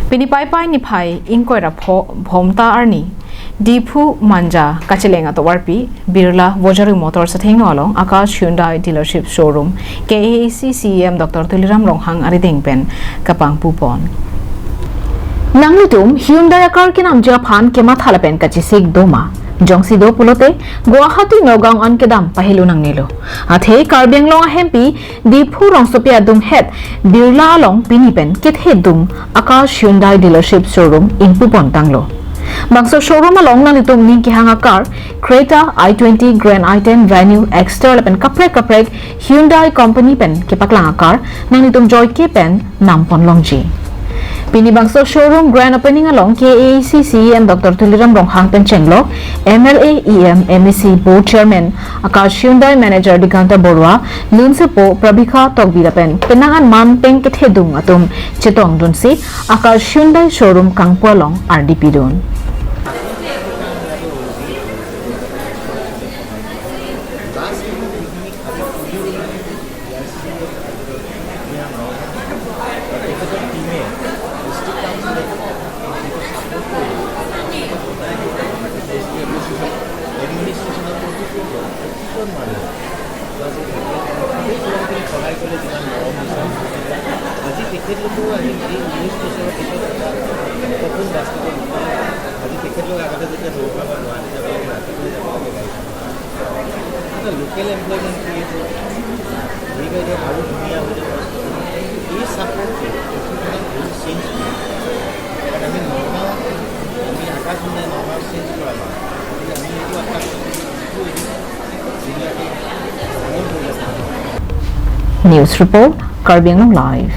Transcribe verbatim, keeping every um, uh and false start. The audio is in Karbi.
Pini Paipai niphai ingkoi ra pho-, phongo ta arni, Diphu Manja kacheleng atovarpi Birla Vojari Motors athengno along Akash Hyundai Dealership Showroom K A A C C E M Doctor Tuliram Ronghang arideng pen kapangpupon. Nanglitum Hyundai akar kenamji aphan kematha lapen kachesik doma? Jongsi do pulote, Guwahati Nagaon an kedam pahelo nangnelo. Athe Karbi Anglong ahempi Diphu rongsopi adunghet Birla along pini pen kethedung Akash Hyundai Dealership Showroom ingpupon tanglo. Bangso showroom along nanglitum ning kehang akar Creta, i twenty, Grand i ten, Venue, Exter lapen kaprek kaprek Hyundai Company pen kepaklang akar nanglitum joike pen nampon longji. Pini bangso showroom grand opening along K A A C C E M Doctor Tuliram Ronghang pen chenglok M L A, E M, M A C, Board Chairman, Akash Hyundai Manager Diganta Borua, lunsepo Prabhika Tokbi lapen penang an man peng kethedung atum chetongdunsi Akash Hyundai Showroom kangpu along ardi pidun. আজি তেখেতলোকেও আহি এই নিউজ ষ্টেচনৰ পিছত সপোন বাস্তৱত ৰূপায়ণ। আজি তেখেতলোক আগতে যেতিয়া নগাঁও বা গুৱাহাটী যাব লাগে, ৰাতিপুৱাই যাব লাগে গাড়ীখন। এটা লোকেল এমপ্লয়মেণ্ট ক্ৰিয়েট হয়। সেইবাবে আৰু ধুনীয়া হৈ যাব। এই ছাপোৰ্টটো, এইটো মানে বহুত চেঞ্জ কৰিম। কাৰণ আমি নগাঁও, আমি আকাশ মিনাই নগাঁও চেঞ্জ কৰা নাই। গতিকে আমি এইটো আকাশ ধুনীয়াকৈ ডাঙৰ কৰি আছোঁ। News report, Karbi Anglong Live.